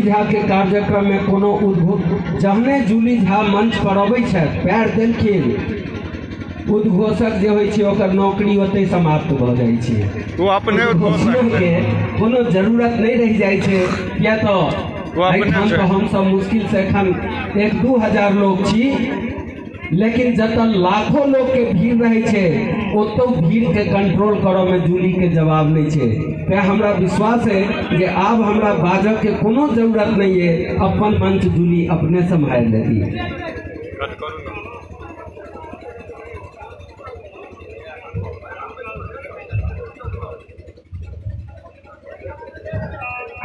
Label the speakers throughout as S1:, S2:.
S1: झा के कार्यक्रम में कोनो उद्घोष, जहने जूली झा मंच पर अबै छथि, पैर देलखिन, उद्घोषक जे होइ छै ओकर नौकरी ओतहि समाप्त भऽ जाइ छै।
S2: ओ अपने
S1: उद्घोषक के कोनो जरूरत नहि रहि जाइ छै, किया तऽ एहिठाम तऽ हमसब मुश्किल से एखन 1-2 हजार लोग छी, लेकिन जतऽ लाखों लोग के भीड़ रहे छै ओतौ भीड़ के कंट्रोल करऽ में जूली के जवाब नहीं छै। तें हमरा विश्वास है जे आब हमरा बाजऽ के कोनो जरूरत नहीं है, अपन मंच जूली अपने सम्हारि लेती।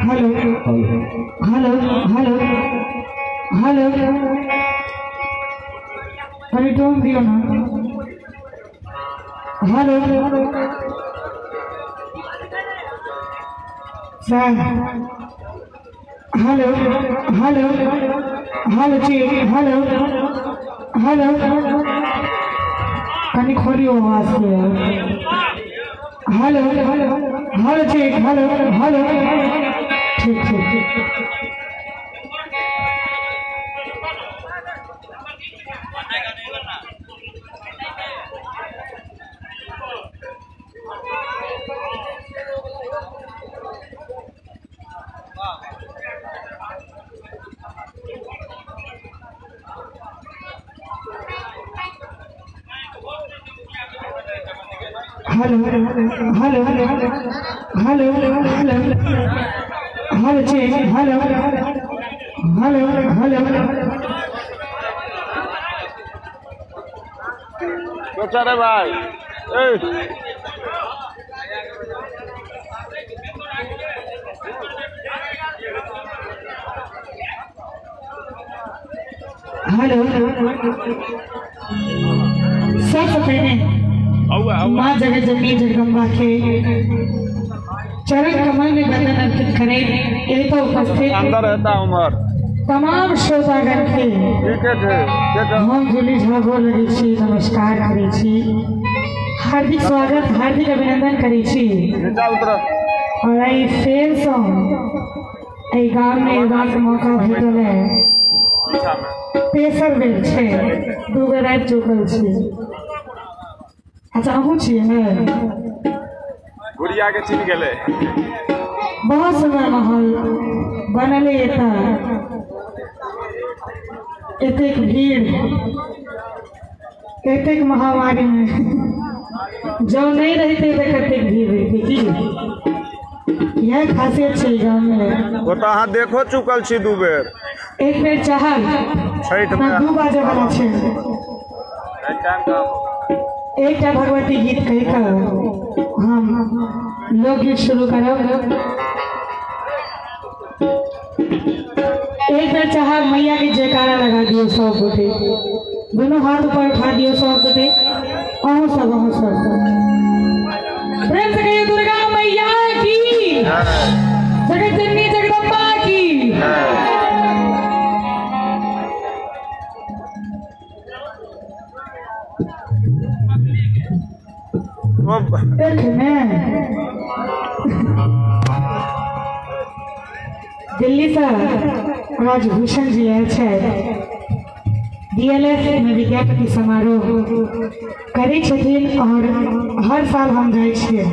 S3: हेलो hello hello hello, अरे टोन दियो ना। Hello sir, hello hello hello जी, हेलो हेलो, कनी खोलियो आवाज के। हेलो हेलो जी, हेलो हेलो, ठीक ठीक। Hello hello hello hello hello जी, हेलो हेलो हेलो।
S2: बेचारे भाई,
S3: हेलो। सबसे पहले माँ जगत जननी जगदम्बा के चरण कमल में वंदन अर्पित करें। ये तो उपस्थित
S2: अंदर रहता उमर
S3: तमाम श्रोतागण के हम जूली झा गोर लगै छी, नमस्कार करै छी, हार्दिक स्वागत हार्दिक अभिनंदन करै छी। और आई फेर से एहि गाम में अयबाक मौका भेटल है, तेसर बेर छै, 2 बेर आबि चुकल छी। अच्छा अहूँ छियै?
S2: गुड़िया के चिन्ह गेलै।
S3: बहुत सुंदर माहौल बनल है एतऽ, एतेक भीड़ एतेक महामारी में जब नहीं रहते तो कतेक भीड़ रहते की, यह खासियत छै गाँव में।
S2: वो तो अहाँ देखो चुकल छी 2 बेर,
S3: एक बेर चाहल
S2: छठ में
S3: 2 बाजे वाला छै। एकटा भगवती गीत कहि कऽ हम लोकगीत शुरू करब। एक बेर चाहब मैया के जयकारा लगा दियौ सब गोटे, दोनों हाथ ऊपर उठा दियौ सब गोटे, अहूँ सब अहूँ सब प्रेम से कहियौ दुर्गा मैया की, जगत जननी जगदम्बा की। दिल्ली से राजभूषण जी आयल छथि, डीएलएफ में विद्यापति समारोह करै छथिन और हर साल हम जाइ छियै,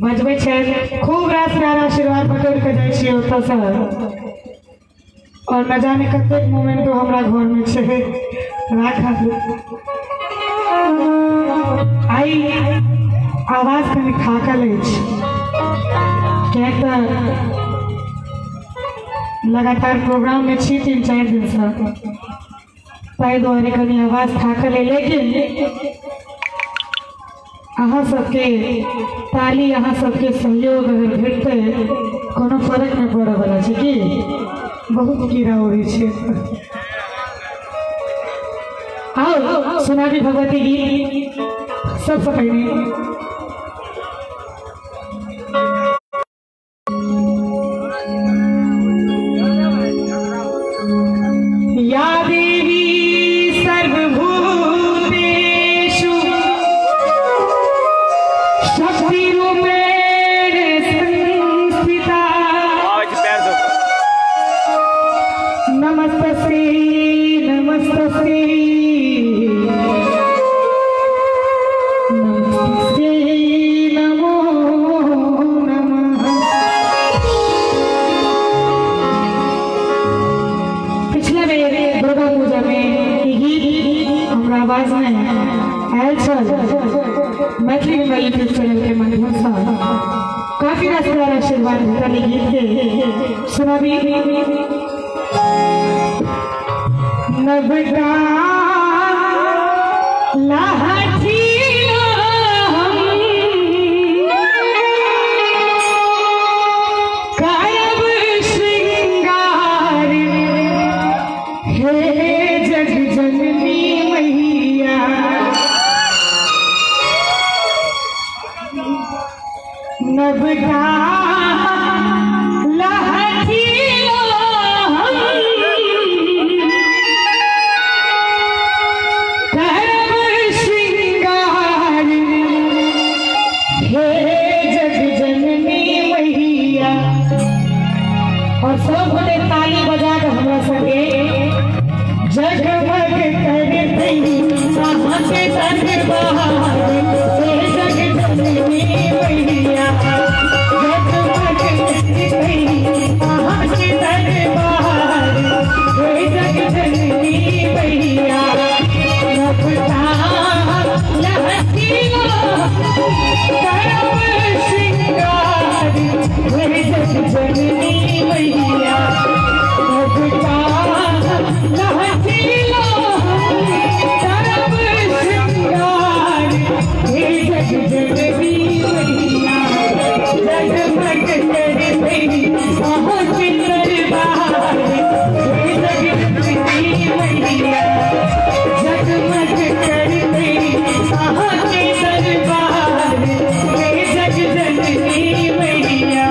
S3: बजबै छथि, खूब रास प्यार आशीर्वाद बटोर के जाइ छियै ओतऽसँ। और न जाने कतेक मोमेंटो हमरा घरमे छै राखल। आई आवाज कनि थाकल अछि, किएक तऽ लगातार प्रोग्राम में छी 3-4 दिनसँ, ताहि दुआरे कनि आवाज थाकल है। लेकिन अहाँ सबके ताली, अहाँ सबके सहयोग अगर भेटतै कोनो फर्क नहि पड़ैवला छै। की बहुत कीड़ा उड़ै छै। आओ सुनाबी भगवती गीत सबसे पहले। या देवी सर्वभूतेषु शक्तिरूपेण संस्थिता, मैथिली यूट्यूब चैनल के माध्यम से काफी रास प्यार आशीर्वाद भेटल गीत के सुनाबी। नबका लाठी करब श्रृंगार हे जग जननी मैया, नबका लाठी करब श्रृंगार हे जग जननी मैया। और सब गोटे ताली बजा के हमरा संगे जगमग करते अहाँके दरबार हे जग जननी मैया, जगमग करते अहाँके दरबार हे जग जननी मैया। नबका लहठी करब श्रृंगार हे जग जननी मैया, नबका लहठी करब श्रृंगार हे जग जननी मैया, जगमग करते अहाँके दरबार हे जग जननी मैया, जगमग करते अहाँके दरबार हे जग जननी मैया।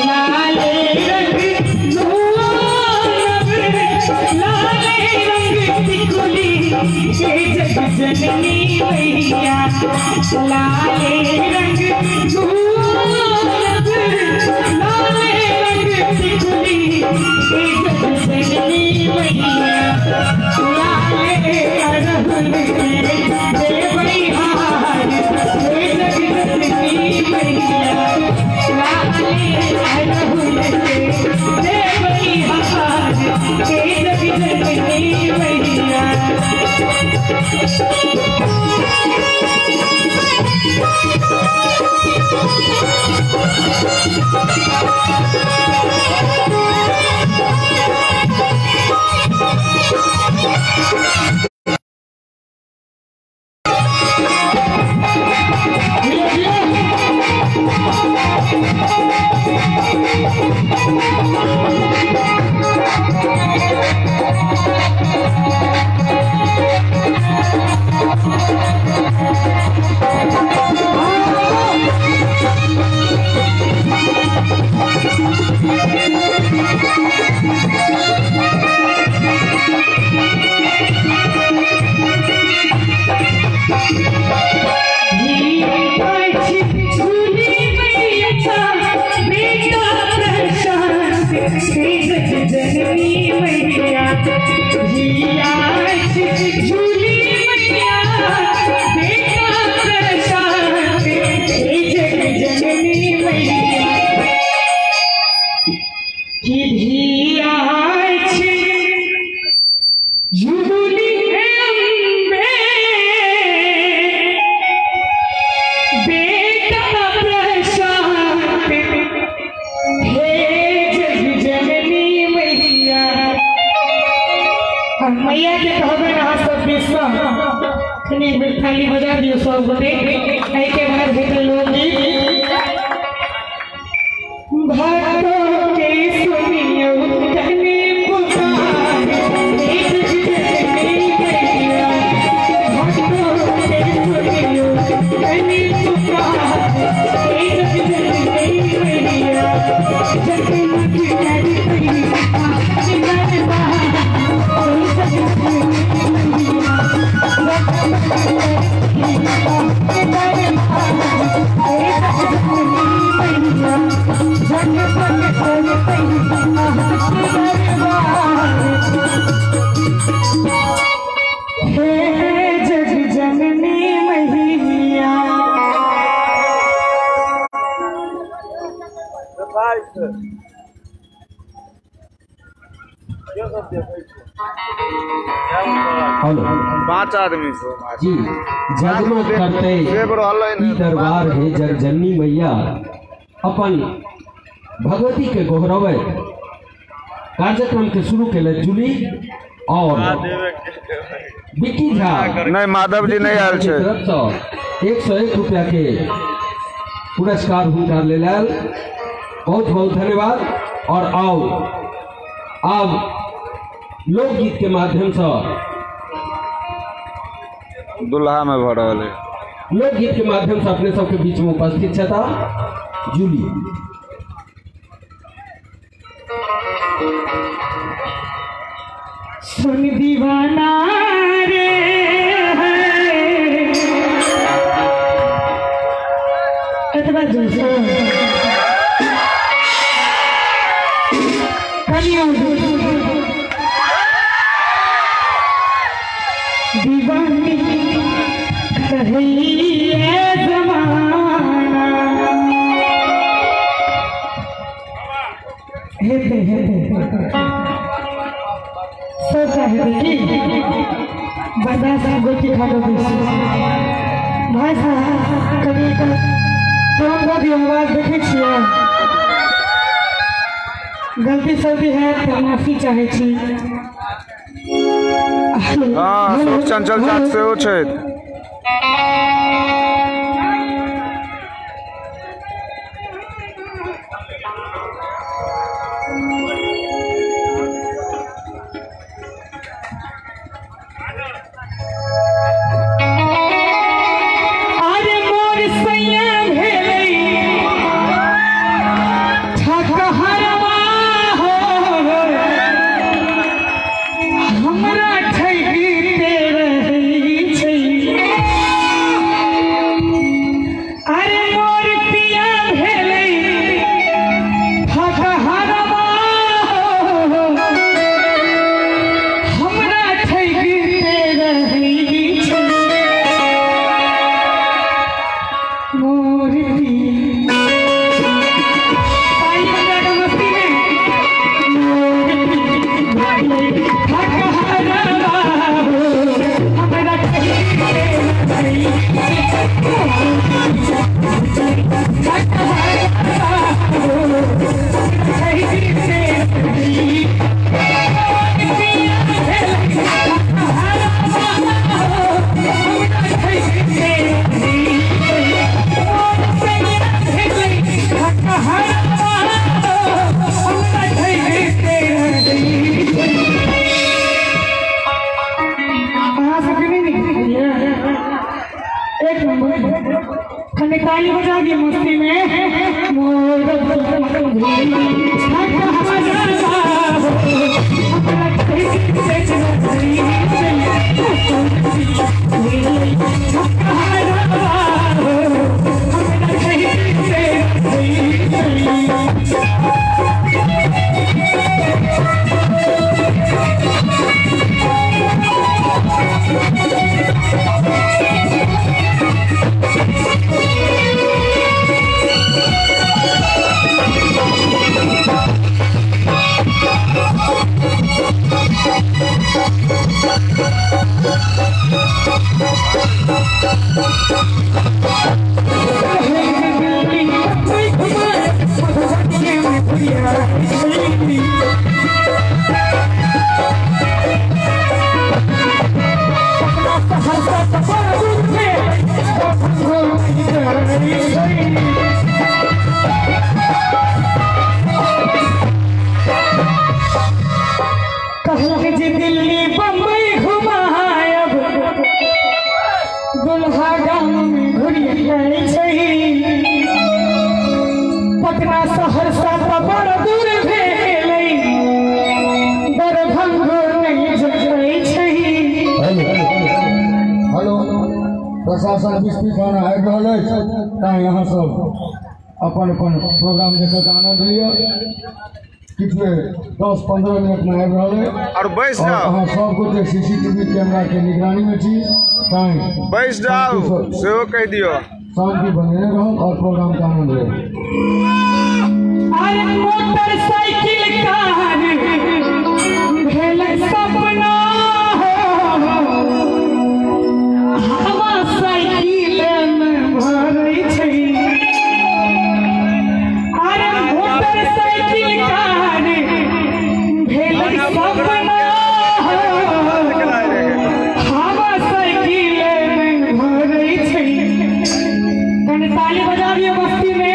S3: लाले रंग लाले रंग टिकुली हे जग जननी मैया, लाले रंग लाले रंग टिकुली हे जग जननी मैया, लाले अड़हुल के देवई हार हे जग जननी मैया, लाले अड़हुल के देवई हार हे जग जननी मैया। जननी मैया, झूली मैया बेटा प्रशांत हे जग जननी मैया, की धिया झूली अम्बे बेटा प्रशांत हे जग जननी मैया। मैया के कहबै अहाँ सब विश्व कनि एक बेर थाली बजा दियौ सब गोटे, एहिके बाद हेतै लोकगीत। भक्तों के सुनियौ कनि पुकार हे जग जननी मैया, भक्तों के सुनियौ कनि पुकार हे जग जननी मैया, जगमग करते अहाँके दरबार हे जग जननी हे जग जननी मैया।
S1: हेलो
S2: 5 आदमी
S1: जी जगमग करते ई दरबार है जग जननी मैया। अपन भगवती के गोहरवे कार्यक्रम के शुरू के जुली और विक्की झा
S2: नहीं माधव जी नहीं आयल छे
S1: तरफ से 101 रुपया के पुरस्कार हुनका लेल आयल। बहुत बहुत धन्यवाद। और आओ अब लोकगीत के माध्यम से
S2: दुल्हा में भर रहा है।
S1: लोकगीत के माध्यम से अपने सबके बीच में उपस्थित छता जूली।
S3: सुन दीवाना रे है एतबा जोर कनियो दीवानी कहिए जमाना हेते हेते सोचा है कि बर्दाश्त गोटी खा लो भाई साहब। कभी तुम भी आवाज देखे छियै, गलती सलती है तो माफी चाहे छी।
S2: हाँ चंचल चाट सेहो छै।
S3: अरे मोर सैया भेलै ठकहरवा हो, हमरा ठगिते रहै छै। अरे मोर पिया भेलै ठकहरवा हो, हमरा ठगिते रहै छै। मोर पिया ताली बजा के मस्ती में मोर पिया ठकहरवा हो, हमरा ठगिते रहै छै। ठकहरवा हो, ठगिते रहै एक नंबर खंडे ताली बजा दी मस्ती में। मोर कहलक जे दिल्ली बम्बई घुमायब, दुल्हा गाम में घुरि जाइ छै। पटना सहरसा तऽ बड़ दूर भेलै, दरभंगो नहि जाइ छै।
S4: हेलो हेलो प्रशासन बिस्ती थाना आबि रहल अछि, तैं अहाँ सब अपन अपन प्रोग्राम देखैके आनंद लिअ। किछु 10-15 मिनट में आबि रहल अछि
S2: और बैस जाओ।
S4: अहाँ सब गोटे सीसीटीवी कैमरा के निगरानी में छी, तैं
S2: बैस जाओ सेहो कहि दियौ।
S4: शांति बनेने रहब और प्रोग्राम के आनंद लेब।
S3: अरे मोटरसाइकिल कार भेल सपना हो, हवा साइकिल में भरै छै। अरे मोटरसाइकिल कार भेल सपना हो, हवा साइकिल में भरै छै। कनि ताली बजाबियौ बस्ती में।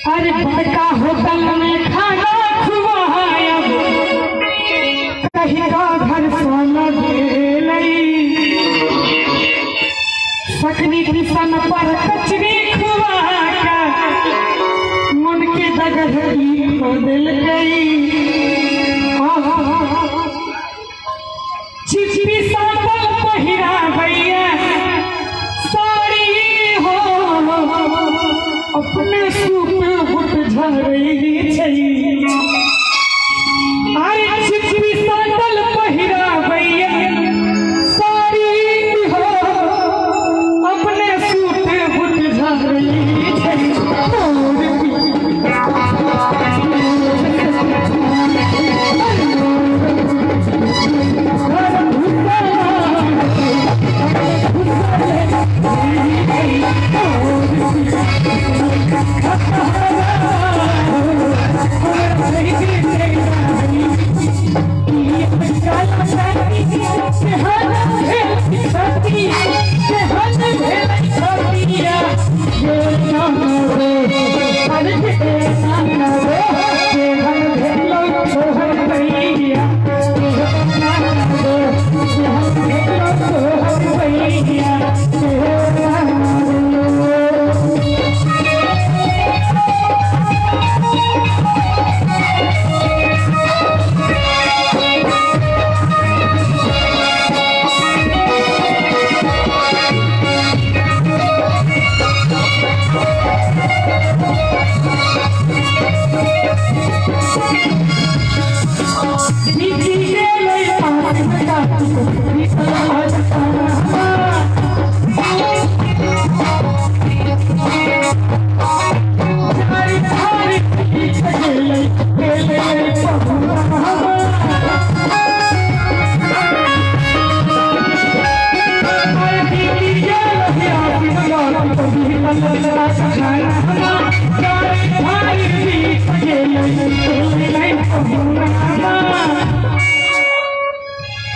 S3: अरे बड़का होटल में खाना खुआया, कहीं का घर सोना गेलै। सखनी किसन पर कचरी खुआ के मन के दगधरी बदल गई। चिपी सातल पहिरा भैया साड़ी हो, अपने सूप बुट झरै छै। अरे चिपी सातल पहिरा भैया साड़ी हो, अपने सूप बुट झरै छै।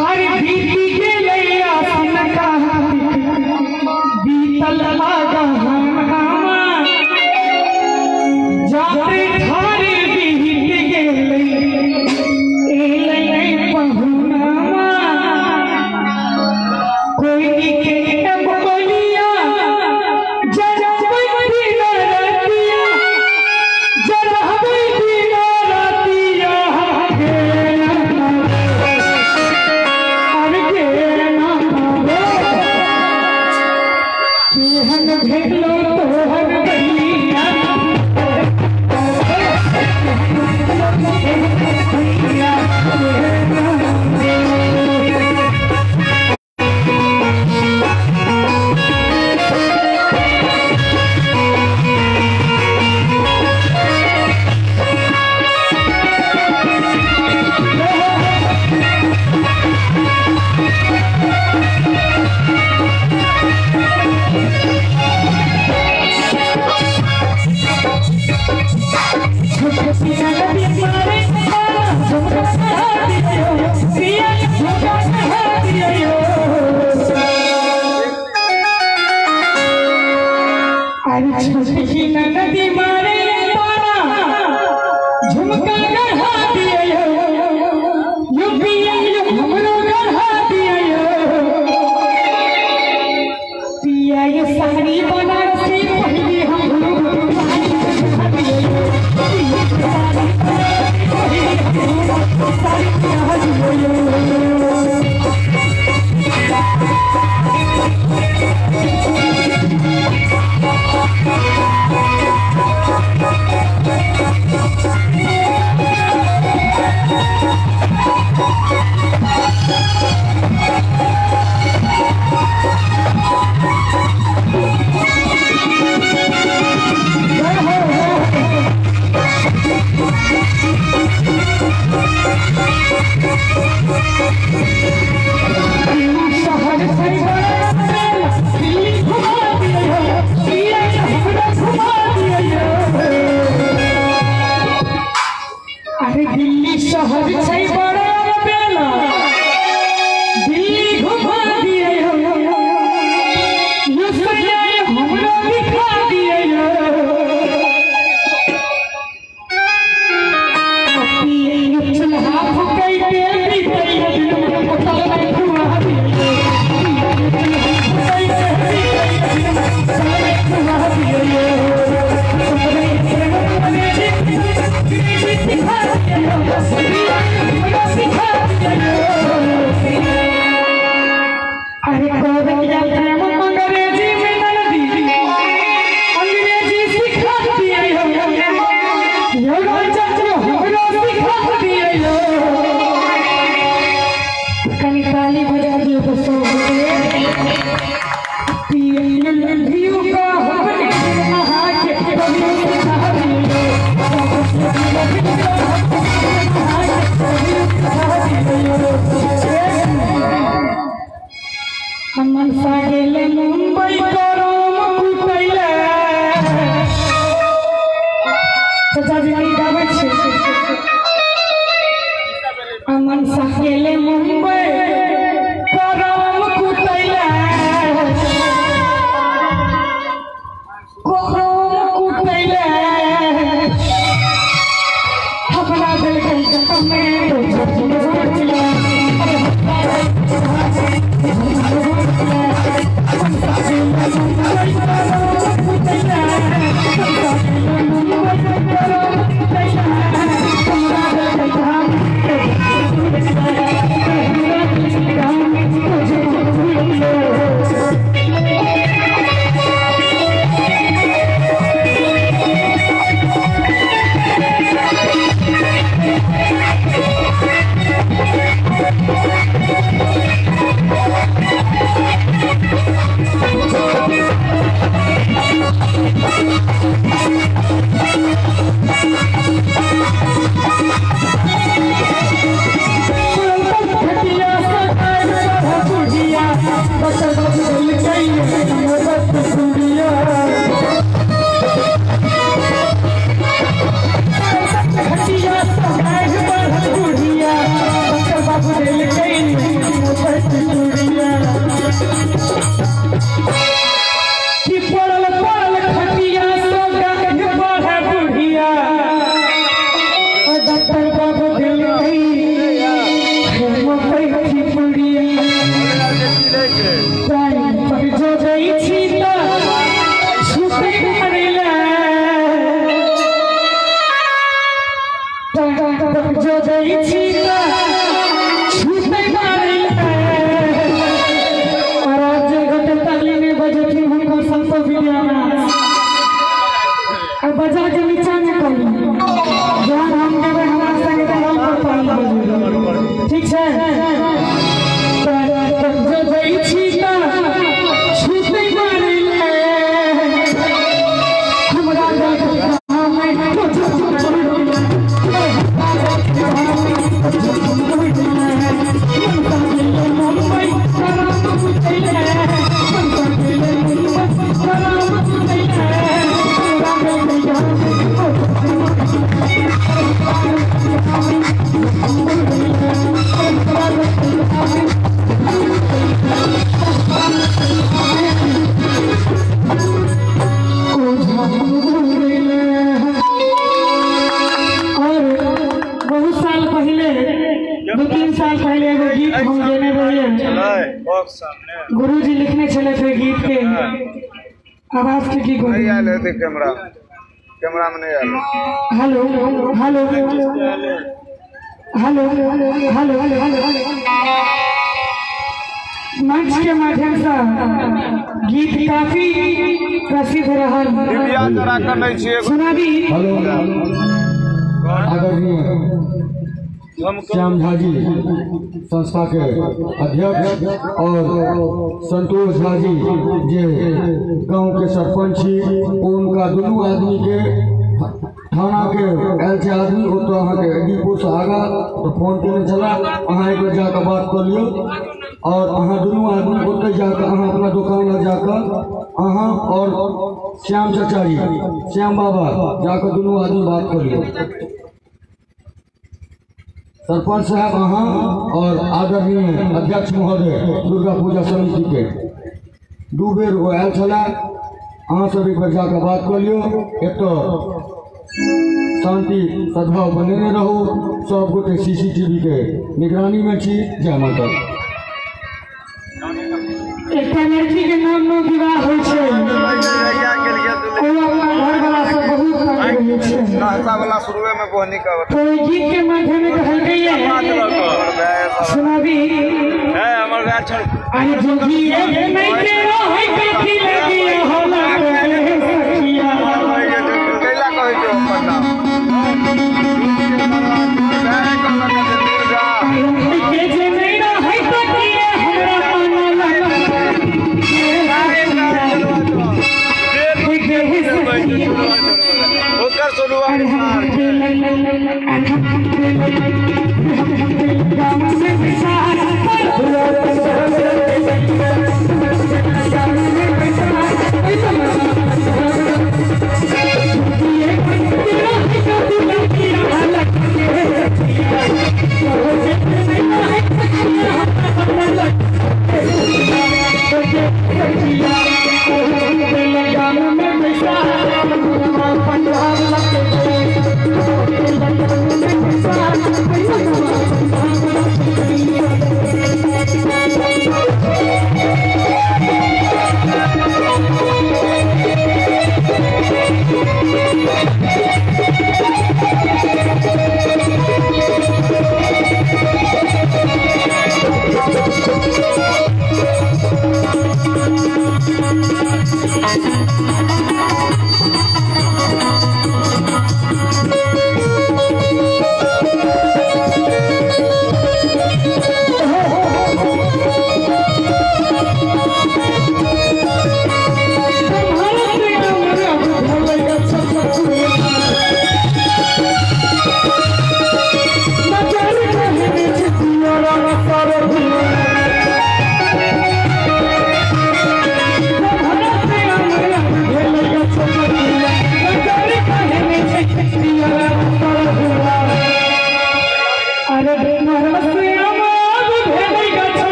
S3: अरे बीती गेलै आसन बीतल आगा जाते ठारे बीत गेलै एलै पहुनामा। कोई के बोलिया जरबै दिन रतिया, जरबै दिन रतिया केहन भेलो। पुतैले हमरा दिल के में तो गुरुजी लिखने चले थे गीत के आवाज के की
S2: नहीं आयल हेतै कैमरा कैमरा में नहीं आयल।
S3: Hello hello hello hello hello मंच के माध्यम से गीत काफी प्रसिद्ध रहल। सुना दी।
S4: हेलो आदरणीय श्याम झा जी संस्था के अध्यक्ष और संतोष झा जी जे गांव के सरपंच छी, उनका दुनू आदमी के थाना के आयल छै आदमी ओतऽ अहाँके एडीपुर से आगा तो फोन केने छला, अहाँ एक बेर जाकऽ बात कऽ लियौ और अहाँ दुनू आदमी ओतऽ जाकऽ अहाँ अपना दोकान लग जाकऽ अहाँ और श्याम चाचा जी श्याम बाबा जाकऽ दुनू आदमी बात कऽ लियौ। सरपंच साहब अहाँ और आदरणीय अध्यक्ष महोदय दुर्गा पूजा समिति के दू बेर ओ आयल छला, अहाँ सब एक बेर जाकऽ बात कऽ लियौ। एतऽ शांति सद्भाव बनेने रहू, सब गोटे सीसीटीवी के निगरानी में छी। जय माता।
S3: एकटा लड़की के नाम में विवाह होइ छै, ओ अपना घरवाला से बहुत तंग रहै छै।
S2: नाश्ता वाला शुरुए में बोहनी का
S3: तो गीत के माध्यम में कहलकै सुनाबी
S2: है हमर गाछ छल
S3: अरे जोगी नहीं के रहै कथी लगी होला सखिया
S2: कैला कहै छै अपन नाम
S3: के जे नहीं रहै कथी हमरा मन
S2: ओकर सुनवा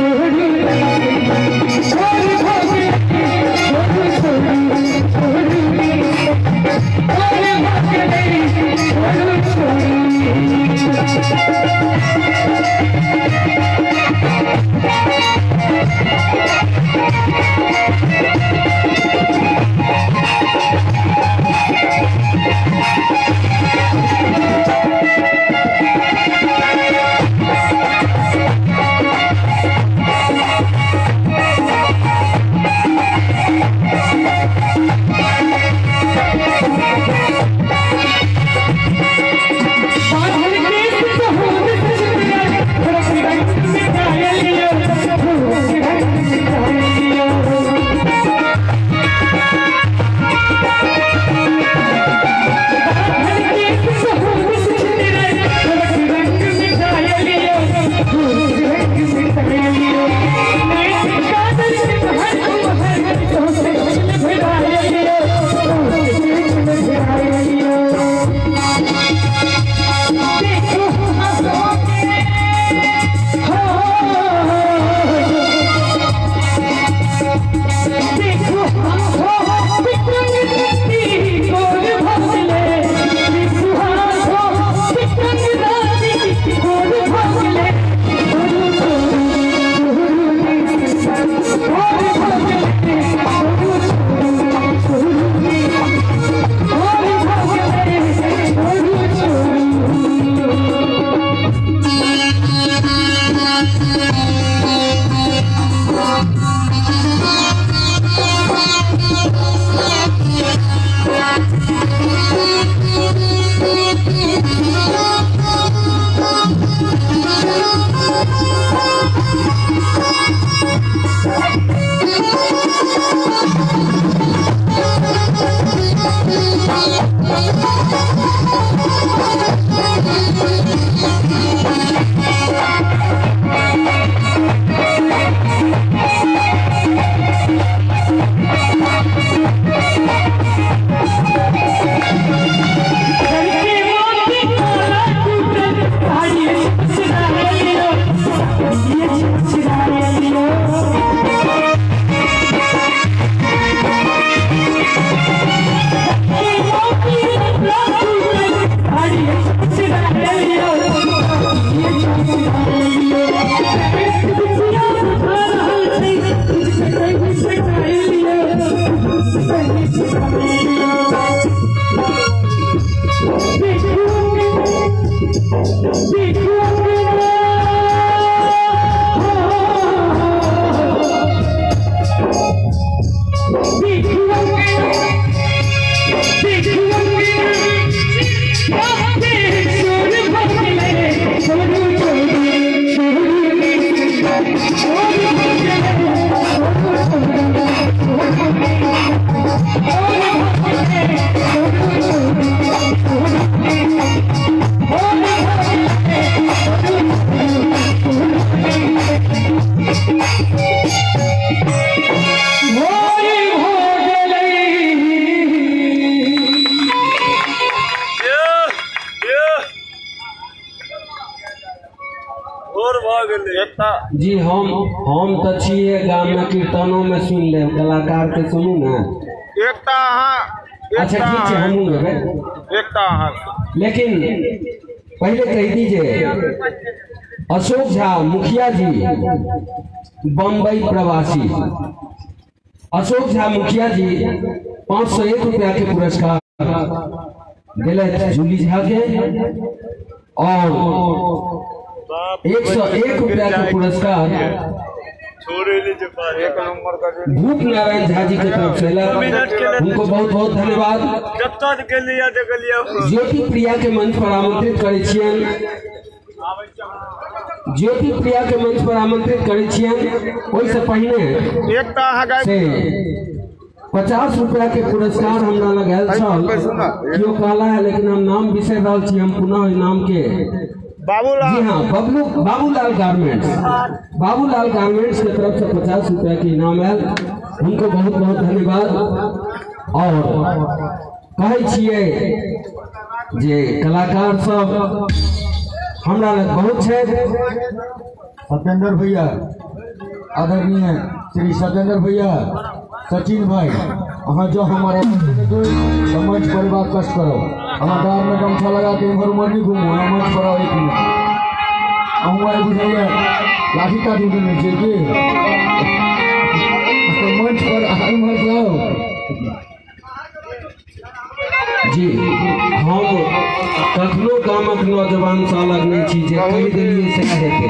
S3: छोड़ू।
S1: जी हम तो छियै गाम में कीर्तनों में सुन ले कलाकार के सुनू ना
S2: एकटा अहाँ।
S1: अच्छा ठीक है हमहूँ लेबै
S2: एकटा अहाँ,
S1: लेकिन पहले कह दीजिए अशोक झा मुखिया जी बम्बई प्रवासी अशोक झा मुखिया जी 501 रुपया के पुरस्कार दिलथि जूली झा के और 101 रुपया के पुरस्कार भूप नारायण झा जी के तरफ से उनको बहुत बहुत धन्यवाद। ज्योति प्रिया के मंच पर आमंत्रित करै छियनि, ज्योति प्रिया के मंच पर आमंत्रित करै छियनि। ओहिसँ पहिने से 50 रुपया के पुरस्कार हमरा लग आयल छल, केओ कहला है लेकिन हम नाम बिसरि रहल छी, हम पुनः ओहि नाम के
S2: बाबूलाल
S1: जी हाँ बबलू बाबूलाल गारमेंट्स, बाबूलाल गारमेंट्स के तरफ से 50 रुपया के इनाम आयल, उनको बहुत बहुत धन्यवाद। और कहै छियै जे कलाकार सब हमरा लग बहुत छथि।
S4: सत्येंद्र भैया, आदरणीय श्री सत्येंद्र भैया, सचिन भाई, अहाँ जो हमारा मंच पर बात कष्ट करो, हमारे डार में गमछा लगा के इम्हर उम्हर नहीं घूमू, अहाँ मंच पर आओ एक मिनट। अहूँ बुझैया लाठी काठी देने छियै की मंच पर अहाँ इम्हर जाओ।
S1: जी हम कखनो गामक नौजवान से अलग नहीं छी, जे कहि देलियै से हेतै।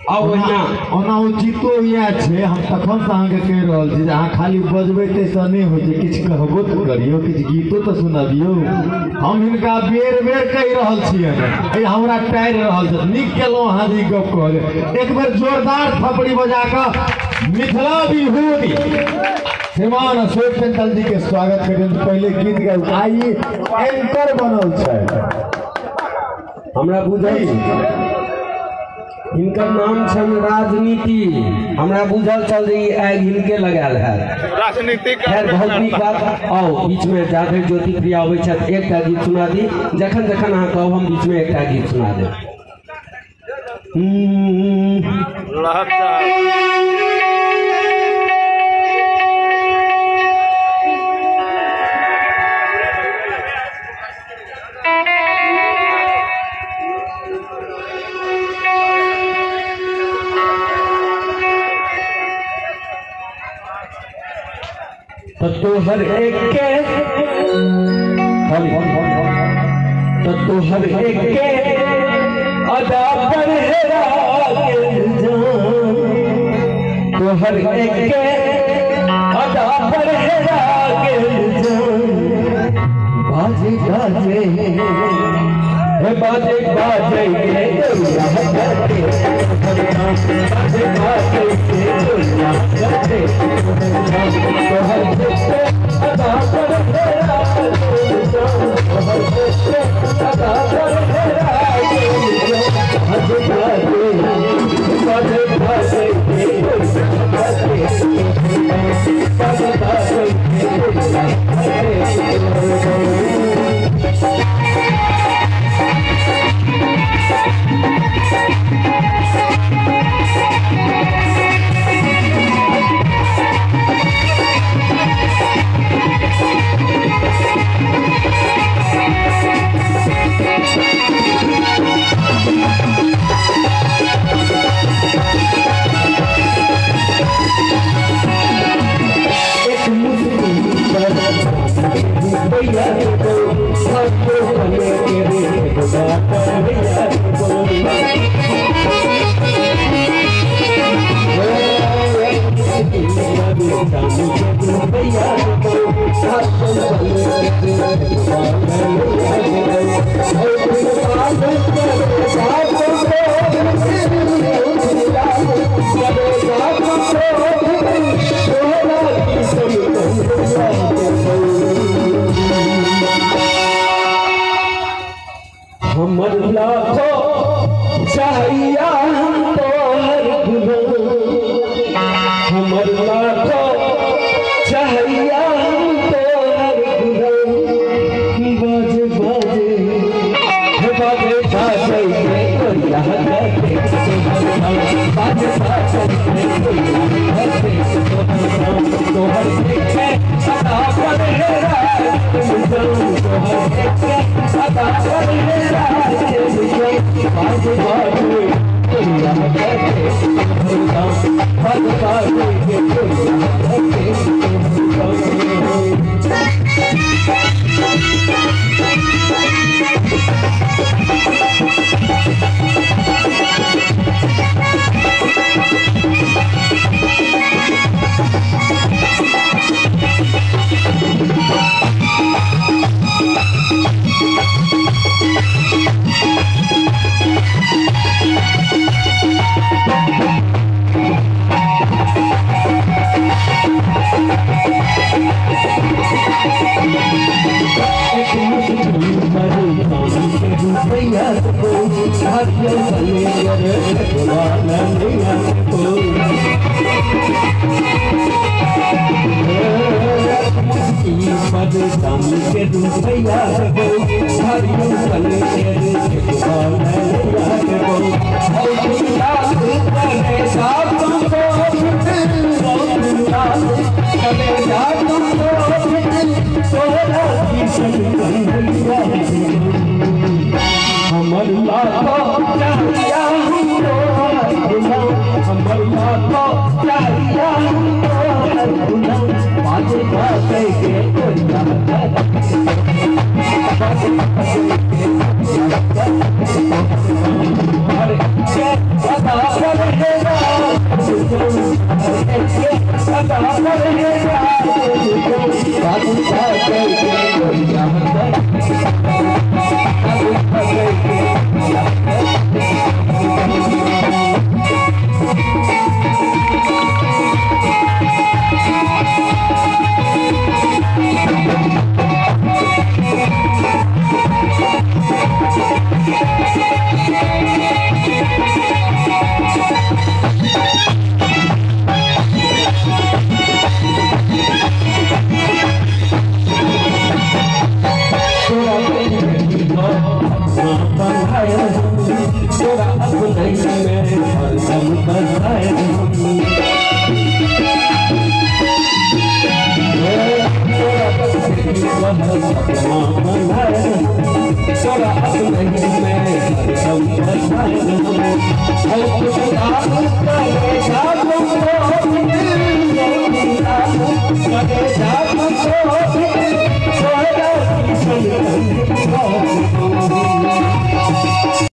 S4: ओना उचितो इएह छै, हम तखनसँ अहाँके कहि रहल छी जे अहाँ खाली बजबै ताहिसँ नहि होइ छै, किछु कहबो तऽ करियौ, किछु गीतो तऽ सुनबियौ। हम हिनका बेर बेर कहि रहल छियनि, हमरा टारि रहल छथि। नीक केलहुँ अहाँ जे ई गप कहलियै। एक बेर जोरदार थपड़ी बजा कऽ मिथिला विभूति श्रीमान अशोक चंचल जी के स्वागत करियौ। पहिले गीत गाउ, आइ एंकर बनल छै।
S1: हमरा बुझल हिनकर नाम छनि राजनीति, हमरा बुझल छल जे ई आगि हिनके लगायल हैत
S2: राजनीति।
S1: खैर बहुत नीक बात। आओ बीच में जाधरि ज्योति प्रिया अबै छथि एकटा गीत सुना दी, जखन जखन अहाँ कहब हम बीच में एकटा गीत सुना देब। तोहर एके तोहर एके अदा पर हेरा गेल जान, तोहर एके अदा पर हेरा गेल जान, बाजे बाजे हे बाजे बाजे गे